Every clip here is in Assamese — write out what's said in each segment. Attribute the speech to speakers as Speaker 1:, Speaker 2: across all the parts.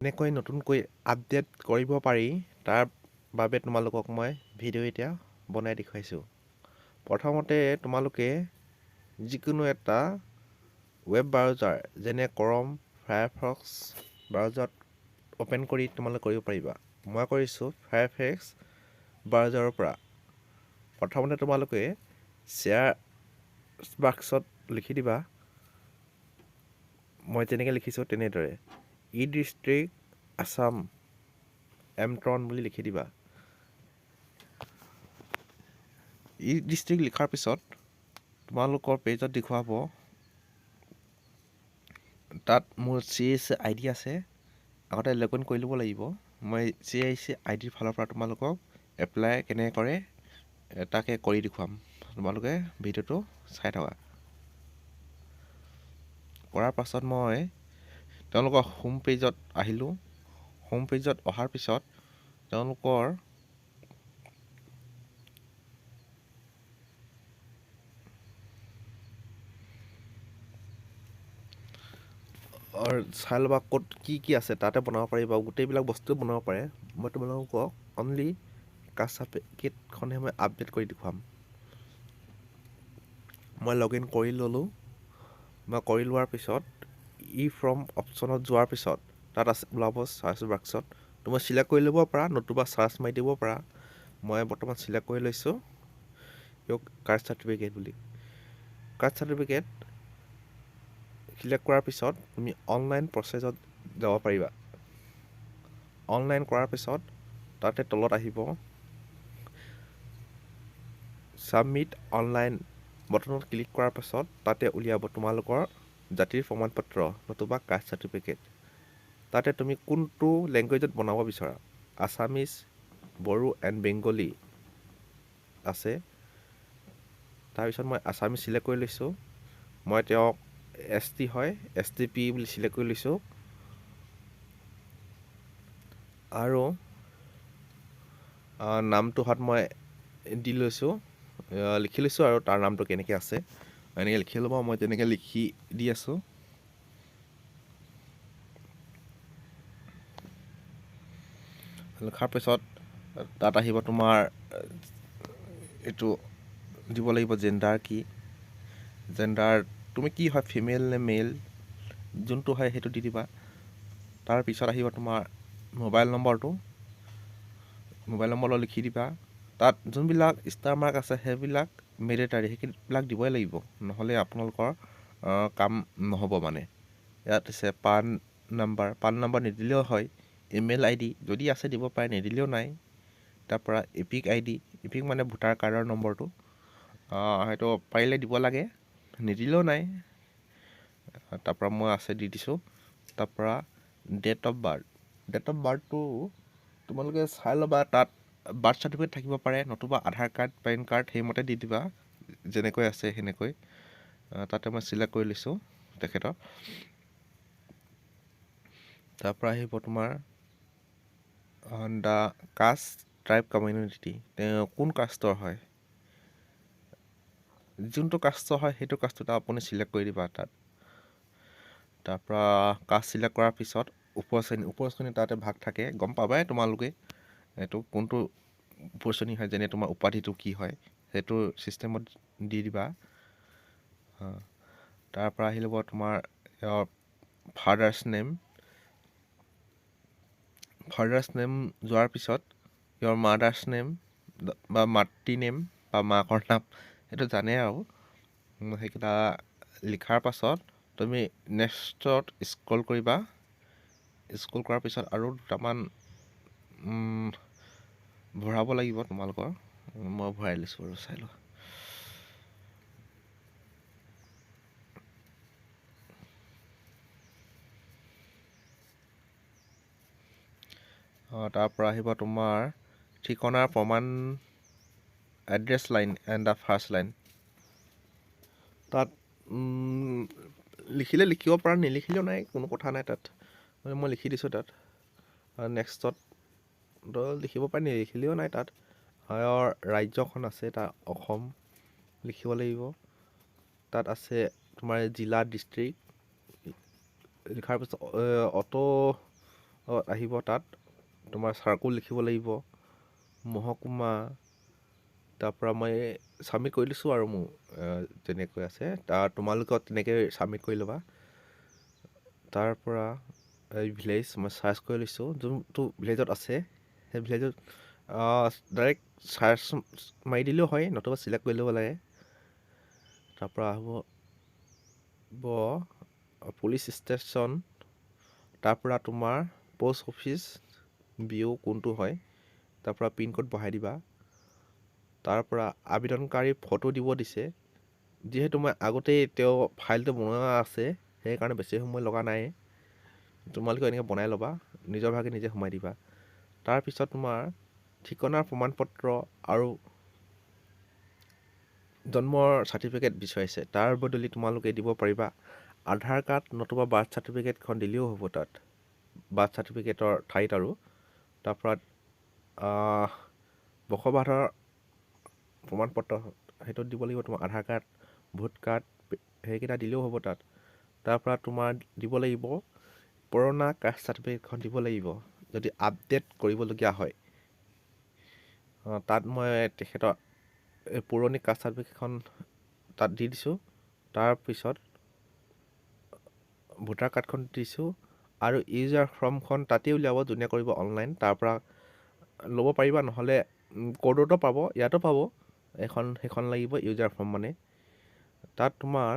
Speaker 1: কেনেকৈ নতুনকৈ আপডেট কৰিব পাৰি তাৰ বাবে তোমালোকক মই ভিডিঅ' এতিয়া বনাই দেখুৱাইছোঁ। প্ৰথমতে তোমালোকে যিকোনো এটা ৱেব ব্ৰাউজাৰ যেনে ক্ৰম, ফায়াৰফক্স ব্ৰাউজাৰত অ'পেন কৰি তোমালোকে কৰিব পাৰিবা। মই কৰিছোঁ ফায়াৰফক্স ব্ৰাউজাৰৰ পৰা। প্ৰথমতে তোমালোকে শ্বেয়াৰ বাক্সত লিখি দিবা, মই যেনেকৈ লিখিছোঁ তেনেদৰে ই ডিষ্ট্ৰিক্ট আছাম এমট্ৰন বুলি লিখি দিবা। ই ডিষ্ট্ৰিক্ট লিখাৰ পিছত তোমালোকৰ পেজত দেখুৱাব, তাত মোৰ চি এইচ আই ডি আছে, আগতে লগ ইন কৰি ল'ব লাগিব। মই চি এইচ আই ডিৰ ফালৰ পৰা তোমালোকক এপ্লাই কেনেকৈ কৰে তাকে কৰি দেখুৱাম, তোমালোকে ভিডিঅ'টো চাই থকা। কৰাৰ পাছত মই তেওঁলোকৰ হোম পেজত আহিলোঁ। হোম পেজত অহাৰ পিছত তেওঁলোকৰ চাই ল'বা ক'ত কি কি আছে, তাতে বনাব পাৰিবা, গোটেইবিলাক বস্তু বনাব পাৰে। মই তোমালোকক অনলি কাষ্ট চাৰ্টিফিকেটখনহে মই আপডেট কৰি দেখুৱাম। মই লগ ইন কৰি ল'লোঁ। মই কৰি লোৱাৰ পিছত ই ফৰ্ম অপশ্যনত যোৱাৰ পিছত তাত আছে ওলাব চাৰ্চ বাক্সত, তুমি চিলেক্ট কৰি ল'ব পাৰা, নতুবা চাৰ্চ মাৰি দিব পাৰা। মই বৰ্তমান চিলেক্ট কৰি লৈছোঁ কাষ্ট চাৰ্টিফিকেট বুলি। কাষ্ট চাৰ্টিফিকেট চিলেক্ট কৰাৰ পিছত তুমি অনলাইন প্ৰচেছত যাব পাৰিবা। অনলাইন কৰাৰ পিছত তাতে তলত আহিব ছাবমিট অনলাইন বটনত ক্লিক কৰাৰ পাছত তাতে উলিয়াব তোমালোকৰ জাতিৰ প্ৰমাণপত্ৰ নতুবা কাষ্ট চাৰ্টিফিকেট। তাতে তুমি কোনটো লেংগুৱেজত বনাব বিচৰা, আছামিজ, বড়ো এণ্ড বেংগলী আছে। তাৰপিছত মই আছামিজ চিলেক্ট কৰি লৈছোঁ। মই তেওঁক এছ টি হয়, এছ টি পি বুলি চিলেক্ট কৰি লৈছোঁ। আৰু নামটো হাত মই দি লৈছোঁ, লিখি লৈছোঁ আৰু তাৰ নামটো কেনেকৈ আছে এনেকৈ লিখি ল'ব। মই তেনেকৈ লিখি দি আছোঁ। লিখাৰ পিছত তাত আহিব তোমাৰ এইটো দিব লাগিব জেণ্ডাৰ কি, জেণ্ডাৰ তুমি কি হয়, ফিমেল নে মেল, যোনটো হয় সেইটো দি দিবা। তাৰপিছত আহিব তোমাৰ মোবাইল নম্বৰটো, মোবাইল নম্বৰটো লিখি দিবা। তাত যোনবিলাক ষ্টাৰ মাৰ্ক আছে সেইবিলাক মেণ্ডেটাৰী, সেইবিলাক দিবই লাগিব, নহ'লে আপোনালোকৰ কাম নহ'ব। মানে ইয়াত আছে পান নাম্বাৰ, পান নাম্বাৰ নিদিলেও হয়। ইমেইল আই ডি যদি আছে দিব পাৰে, নিদিলেও নাই। তাৰপৰা ইপিক আই ডি, ইপিক মানে ভোটাৰ কাৰ্ডৰ নম্বৰটো, সেইটো পাৰিলে দিব লাগে, নিদিলেও নাই। তাৰপৰা মই আছে দি দিছোঁ। তাৰপৰা date of birth, date of বাৰ্থটো তোমালোকে চাই ল'বা, তাত বাৰ্থ চাৰ্টিফিকেট থাকিব পাৰে, নতুবা আধাৰ কাৰ্ড, পেন কাৰ্ড সেইমতে দি দিবা, যেনেকৈ আছে সেনেকৈ। তাতে মই চিলেক্ট কৰি লৈছোঁ তেখেতৰ। তাৰপৰা আহিব তোমাৰ the caste tribe community, তেওঁ কোন কাষ্টৰ হয়, যোনটো কাষ্টৰ হয় সেইটো কাষ্টটো আপুনি চিলেক্ট কৰি দিবা তাত। তাৰপৰা কাষ্ট চিলেক্ট কৰাৰ পিছত উপশ্ৰেণী, উপশ্ৰেণী তাতে ভাগ থাকে, গম পাবাই তোমালোকে এইটো কোনটো উপশ্ৰেণী হয়, যেনে তোমাৰ উপাধিটো কি হয় সেইটো ছিষ্টেমত দি দিবা। তাৰপৰা আহি ল'ব তোমাৰ ফাদাৰ্ছ নেম, ফাদাৰ্ছ নেম যোৱাৰ পিছত ইয়ৰ মাদাৰ্ছ নেম বা মাতৃ নেম বা মাকৰ নাম সেইটো জানে আৰু। সেইকেইটা লিখাৰ পাছত তুমি নেক্সটত স্ক্ৰল কৰিবা। স্ক্ৰল কৰাৰ পিছত আৰু দুটামান ভৰাব লাগিব তোমালোকৰ, মই ভৰাই লৈছোঁ আৰু চাই লোৱা। তাৰপৰা আহিব তোমাৰ ঠিকনাৰ প্ৰমাণ, address line and the first line. তাত লিখিলে লিখিব পাৰা, নিলিখিলেও নাই, কোনো কথা নাই তাত। মই লিখি দিছোঁ তাত। নেক্সটত লিখিব পাৰি, নিলিখিলেও নাই। তাত ৰাজ্যখন আছে, তাত অসম লিখিব লাগিব। তাত আছে তোমাৰ জিলা, ডিষ্ট্ৰিক্ট লিখাৰ পিছত অটো আহিব, তাত তোমাৰ চাৰ্কুল লিখিব লাগিব, মহকুমা। তাৰপৰা মই ছাবমিট কৰি দিছোঁ আৰু মোৰ যেনেকৈ আছে তাৰ তোমালোকেও তেনেকৈ ছাবমিট কৰি ল'বা। তাৰপৰা এই ভিলেজ মই চাৰ্চ কৰি লৈছোঁ, যোনটো ভিলেজত আছে সেই ভিলেজত ডাইৰেক্ট চাৰ্চ মাৰি দিলেও হয়, নতুবা চিলেক্ট কৰি ল'ব লাগে। তাৰপৰা আহিব পুলিচ ষ্টেচন, তাৰপৰা তোমাৰ প'ষ্ট অফিচ বিউ কোনটো হয়, তাৰপৰা পিনক'ড বহাই দিবা। তাৰপৰা আবেদনকাৰীৰ ফটো দিব দিছে, যিহেতু মই আগতেই তেওঁ ফাইলটো বনোৱা আছে সেইকাৰণে বেছি সময় লগা নাই। তোমালোকেও এনেকৈ বনাই ল'বা, নিজৰ ভাগে নিজে সোমাই দিবা। তাৰপিছত তোমাৰ ঠিকনাৰ প্ৰমাণপত্ৰ আৰু জন্মৰ চাৰ্টিফিকেট বিচাৰিছে, তাৰ বদলি তোমালোকে দিব পাৰিবা আধাৰ কাৰ্ড নতুবা বাৰ্থ চাৰ্টিফিকেটখন দিলেও হ'ব তাত, বাৰ্থ চাৰ্টিফিকেটৰ ঠাইত। আৰু তাৰপৰা বসবাসৰ প্ৰমাণপত্ৰ সেইটোত দিব লাগিব তোমাৰ আধাৰ কাৰ্ড, ভোট কাৰ্ড, সেইকেইটা দিলেও হ'ব তাত। তাৰপৰা তোমাৰ দিব লাগিব পুৰণা কাষ্ট চাৰ্টিফিকেটখন দিব লাগিব যদি আপডেট কৰিবলগীয়া হয়। তাত মই তেখেতৰ এই পুৰণি কাষ্ট চাৰ্টিফিকেটখন তাত দি দিছোঁ। তাৰপিছত ভোটাৰ কাৰ্ডখন দিছোঁ আৰু ইউজাৰ ফৰ্মখন তাতেই উলিয়াব, যোনে কৰিব অনলাইন তাৰপৰা ল'ব পাৰিবা, নহ'লে ক'ৰ্টতো পাব, ইয়াতো পাব। এখন সেইখন লাগিব ইউজাৰ ফৰ্ম মানে। তাত তোমাৰ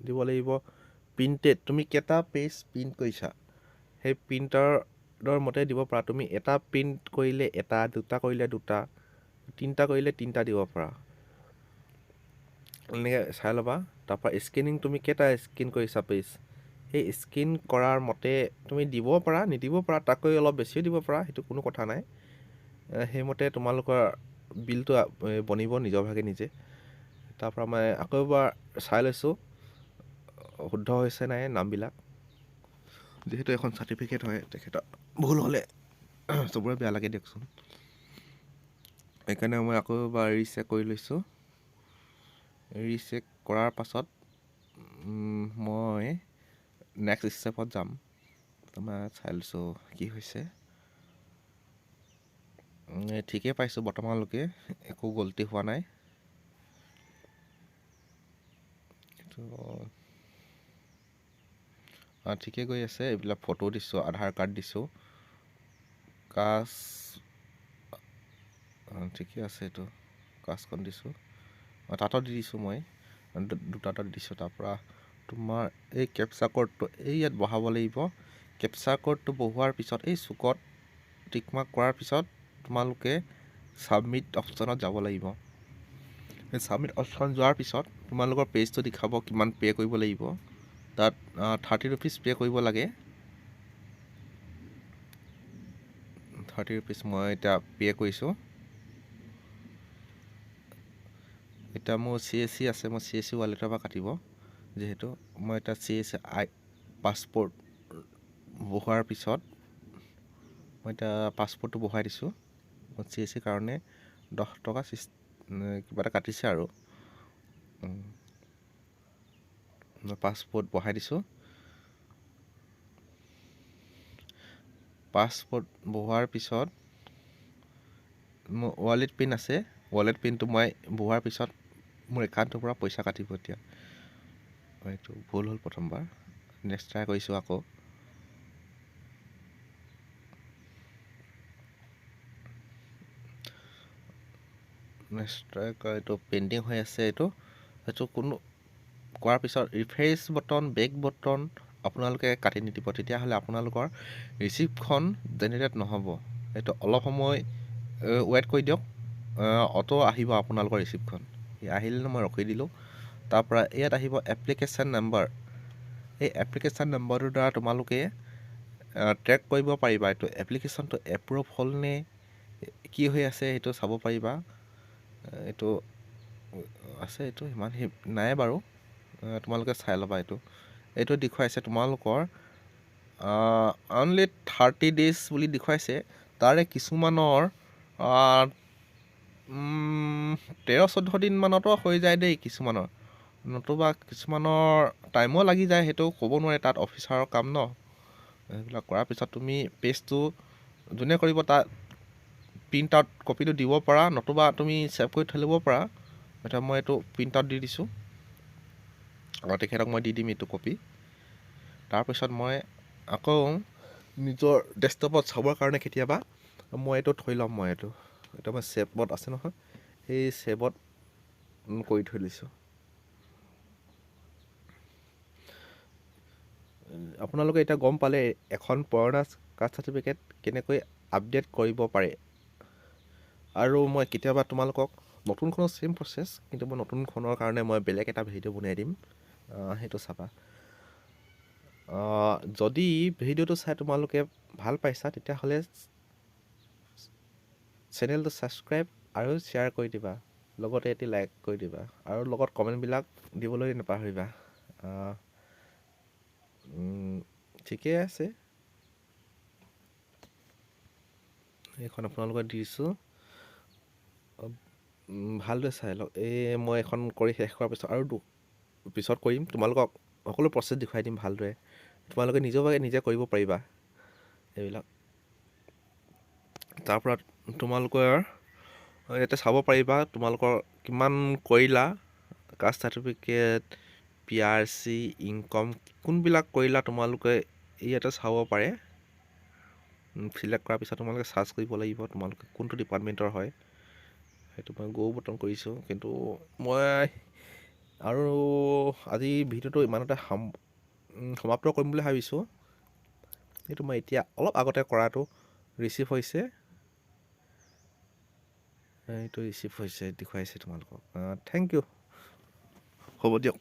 Speaker 1: দিব লাগিব প্ৰিণ্টেড, তুমি কেইটা পেজ প্ৰিণ্ট কৰিছা সেই প্ৰিণ্টাৰৰ মতে দিব পাৰা। তুমি এটা প্ৰিণ্ট কৰিলে এটা, দুটা কৰিলে দুটা, তিনিটা কৰিলে তিনিটা দিব পাৰা, এনেকৈ চাই ল'বা। তাৰপৰা স্কেনিং তুমি কেইটা স্কেন কৰিছা পেজ, সেই স্কেন কৰাৰ মতে তুমি দিব পাৰা, নিদিব পাৰা, তাতকৈ অলপ বেছিও দিব পাৰা, সেইটো কোনো কথা নাই। সেইমতে তোমালোকৰ বিলটো বনিব নিজৰ ভাগে নিজে। তাৰপৰা মই আকৌ এবাৰ চাই লৈছোঁ শুদ্ধ হৈছে নাই নামবিলাক, যিহেতু এখন চাৰ্টিফিকেট হয়, তেখেতৰ ভুল হ'লে চবৰে বেয়া লাগে দিয়কচোন। সেইকাৰণে মই আকৌ এবাৰ ৰিচেক কৰি লৈছোঁ। ৰিচেক কৰাৰ পাছত মই নেক্সট ষ্টেপত যাম। তোমাৰ চাই লৈছোঁ কি হৈছে। ঠিকেই পাইছোঁ বৰ্তমানলৈকে, একো গলতি হোৱা নাই। এইটো ঠিকে গৈ আছে। এইবিলাক ফটো দিছোঁ, আধাৰ কাৰ্ড দিছোঁ, কাষ্ট ঠিকে আছে, এইটো কাষ্টখন দিছোঁ, তাতো দি দিছোঁ, মই দুটাতে দিছোঁ। তাৰপৰা তোমাৰ এই কেপচা ক'ডটো এই ইয়াত বহাব লাগিব। কেপচা ক'ডটো বহোৱাৰ পিছত এই চুকত টিক মাৰ্ক কৰাৰ পিছত তোমালোকে ছাবমিট অপশ্যনত যাব লাগিব। সেই ছাবমিট অপশ্যন যোৱাৰ পিছত তোমালোকৰ পেজটো দেখাব কিমান পে' কৰিব লাগিব। তাত 30 ৰুপিজ পে' কৰিব লাগে। 30 ৰুপিজ মই এতিয়া পে' কৰিছোঁ। এতিয়া মোৰ চি এছ চি আছে, মই চি এছ চি ৱালেটৰ পৰা কাটিব, যিহেতু মই এতিয়া C S C I passport বহোৱাৰ পিছত মই এতিয়া পাছপৰ্টটো বহাই দিছোঁ। মই চি এছ চিৰ কাৰণে 10 টকা কিবা এটা কাটিছে আৰু। মই পাছপৰ্ট বহাই দিছোঁ। পাছপৰ্ট বহোৱাৰ পিছত মোৰ ৱালেট পিন আছে, ৱালেট পিনটো মই বহোৱাৰ পিছত মোৰ একাউণ্টটোৰ পৰা পইচা কাটিব। এতিয়া এইটো ভুল হ'ল প্ৰথমবাৰ, নেক্সট ট্ৰাই কৰিছোঁ আকৌ। নেক্সট ট্ৰাই কৰা, এইটো পেণ্ডিং হৈ আছে। এইটো কোনো কৰাৰ পিছত ৰিফ্ৰেছ বটন, বেক বটন আপোনালোকে কাটি নিদিব, তেতিয়াহ'লে আপোনালোকৰ ৰিচিপ্টখন জেনেৰেট নহ'ব। এইটো অলপ সময় ৱেইট কৰি দিয়ক, অ'টো আহিব আপোনালোকৰ ৰিচিপ্টখন। আহিলে মই ৰখি দিলোঁ। তাৰপৰা ইয়াত আহিব এপ্লিকেশ্যন নাম্বাৰ। এই এপ্লিকেশ্যন নম্বৰটোৰ দ্বাৰা তোমালোকে ট্ৰেক কৰিব পাৰিবা এইটো এপ্লিকেশ্যনটো এপ্ৰুভ হ'লনে কি হৈ আছে সেইটো চাব পাৰিবা। এইটো আছে, এইটো সিমান নাই বাৰু, তোমালোকে চাই ল'বা। এইটো দেখুৱাইছে তোমালোকৰ অনলি 30 ডেইজ বুলি দেখুৱাইছে। তাৰে কিছুমানৰ 13-14 দিনমানতো হৈ যায় দেই কিছুমানৰ। নতুবা কিছুমানৰ টাইমো লাগি যায়, সেইটো ক'ব নোৱাৰে, তাত অফিচাৰৰ কাম ন। সেইবিলাক কৰাৰ পিছত তুমি পেজটো যোনে কৰিব তাত প্ৰিণ্ট আউট কপিটো দিব পাৰা, নতুবা তুমি ছেভ কৰি থৈ ল'ব পাৰা। এতিয়া মই এইটো প্ৰিণ্ট আউট দি দিছোঁ আৰু তেখেতক মই দি দিম এইটো কপি। তাৰপিছত মই আকৌ নিজৰ ডেস্কটপত চাবৰ কাৰণে কেতিয়াবা মই এইটো থৈ ল'ম। মই এইটো এতিয়া মই ছেভত আছে নহয়, সেই ছেভত কৰি থৈ লৈছোঁ। আপোনালোকে এতিয়া গম পালে এখন পুৰণা কাষ্ট চাৰ্টিফিকেট কেনেকৈ আপডেট কৰিব পাৰে। আৰু মই কেতিয়াবা তোমালোকক নতুনখনৰ ছেইম প্ৰচেছ, কিন্তু মই নতুনখনৰ কাৰণে মই বেলেগ এটা ভিডিঅ' বনাই দিম, সেইটো চাবা। যদি ভিডিঅ'টো চাই তোমালোকে ভাল পাইছা, তেতিয়াহ'লে চেনেলটো ছাবস্ক্ৰাইব আৰু শ্বেয়াৰ কৰি দিবা, লগতে এটি লাইক কৰি দিবা আৰু লগত কমেণ্টবিলাক দিবলৈ নাপাহৰিবা। ঠিকেই আছে, এইখন আপোনালোকক দিছোঁ, ভালদৰে চাই লওক। এই মই এখন কৰি শেষ কৰাৰ পিছত আৰু পিছত কৰিম, তোমালোকক সকলো প্ৰচেছ দেখুৱাই দিম ভালদৰে, তোমালোকে নিজৰ বাবে নিজে কৰিব পাৰিবা এইবিলাক। তাৰ পৰা তোমালোকৰ ইয়াতে চাব পাৰিবা তোমালোকৰ কিমান কৰিলা, caste certificate, PRC, income কোনবিলাক কৰিলা তোমালোকে ইয়াতে চাব পাৰে। চিলেক্ট কৰাৰ পিছত তোমালোকে চাৰ্চ কৰিব লাগিব তোমালোকে কোনটো ডিপাৰ্টমেণ্টৰ হয়। সেইটো মই গ' বটন কৰিছোঁ, কিন্তু মই আৰু আজি ভিডিঅ'টো ইমানতে সমাপ্ত কৰিম বুলি ভাবিছোঁ। এইটো মই এতিয়া অলপ আগতে কৰাটো ৰিচিভ হৈছে, এইটো ৰিচিভ হৈছে দেখুৱাইছে তোমালোকক। Thank U, হ'ব দিয়ক।